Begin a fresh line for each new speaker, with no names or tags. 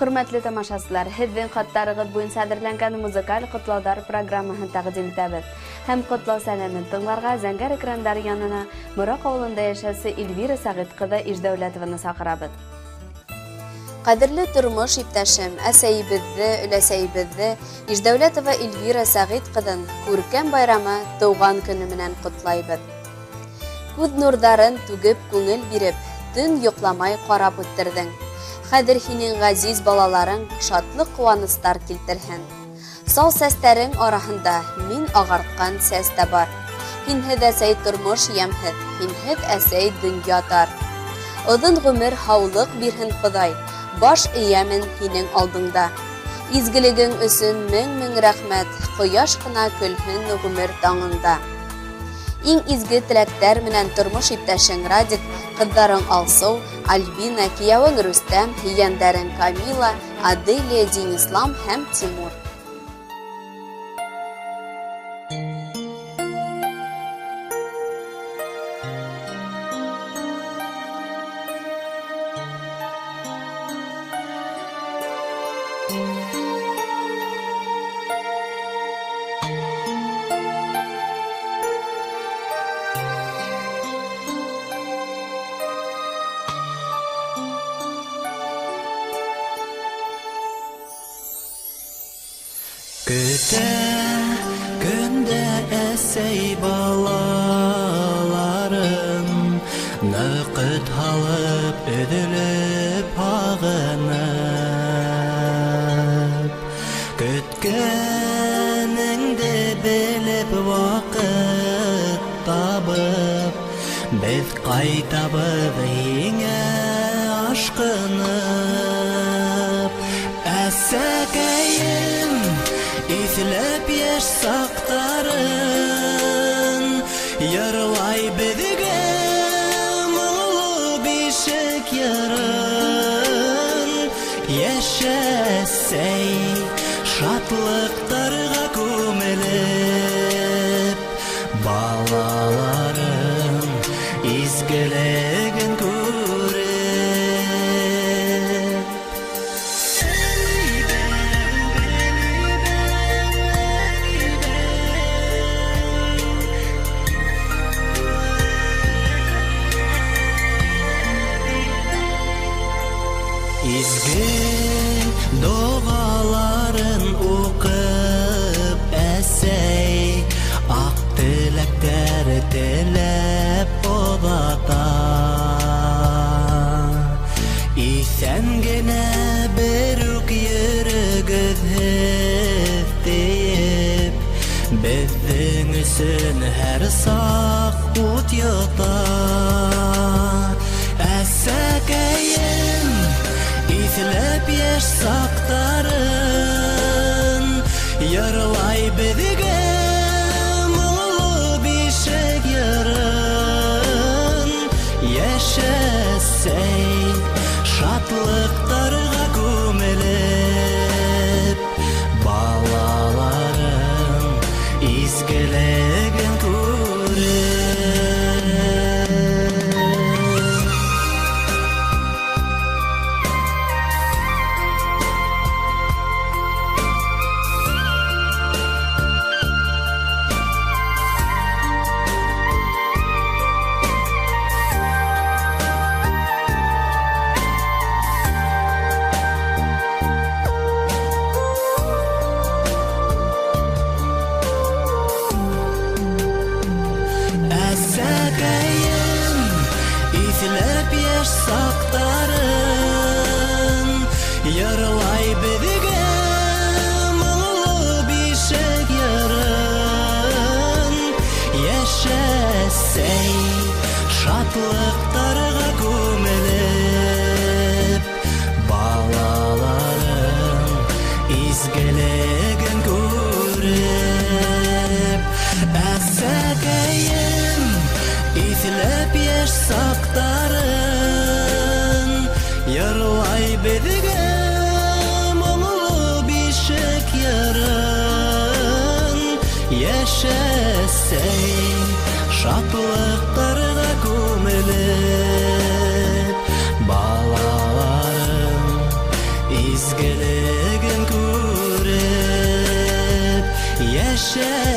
Хөрмәтле тамашасылар, һеҙҙең хаттарығыҙ буйынса әҙерләнгән музыкаль ҡотлауҙар программаһын тәҡдим итәбеҙ. Һәм ҡотлау сәләмен тыңларға зәңгәр экрандар янына Мораҡ ауылында йәшәүсе Эльвира Сәғит ҡыҙы Иждәүләтованы саҡырабыҙ. Ҡәҙерле тормош иптәшем, әсәйебеҙҙе, өләсәйебеҙҙе Иждәүләтова Эльвира Сәғит ҡыҙын күркәм байрамы тыуған көнө менән ҡотлайбыҙ. Күҙ нурҙарын түгеп, күңел биреп, төн йоҡламай ҡарап үҫтерҙең. Хәҙер һинең ғәзиз балаларың шатлыҡ ҡыуаныстар килтерһен. Сал сәстәрең араһында мин ағартҡан сәс тә бар. Һинһеҙ әсәй тормош йәмһеҙ, һинһеҙ әсәй донъя тар. Оҙон ғүмер һаулыҡ бирһен Хоҙай, баш эйәмен һинең алдыңда. Изгелегең өсөн мең-мең рәхмәт, ҡояш ҡына көлһөн ғүмер таңында. Иң изге теләктәр менән тормош иптәшең Радик, ҡыҙҙарың Алсыу, Альбина, кейәүең Рөстәм, ейәндәрең Камила, Аделия, Денислам һәм Тимур.
Көтә көндә әсәй балаларын, ныҡыт һалып, өҙөлөп, һағынып. Көткәнеңде белеп, ваҡыт табып, беҙ ҡайтабыҙ һиңә ашҡынып. Әсәкәйем, иҫләп йәш саҡтарын, йырлай беҙгә моңло бишек йырын. Йәшәсәй шатлыҡтарға күмелеп, балаларың изгелеген күреп. Изге доғаларын уҡып, әсәй аҡ теләктәр теләп оҙата. Иҫән генә бер үк йөрөгөҙ һеҙ тиеп, беҙҙең өсөн һәр саҡ ут йота. Әсәкәйем, иҫләп йәш саҡтарын, йырлай беҙгә моңло бишек йырын. Йәшәсәй шатлыҡтарға күмелеп, балаларың изгелеген күреп. Әсәкәйем, иҫләп йәш саҡтарын, йырлай беҙгә моңло бишек йырын. Йәшәсәй шатлыҡтарға күмелеп, балаларың изгелеген күреп. Әсәкәйем, иҫләп йәш саҡтарын, йырлай беҙгә моңло бишек йырын. Йәшәсәй шатлыҡтарға күмелеп, балаларың изгелеген Изгелеген күреп йәшә.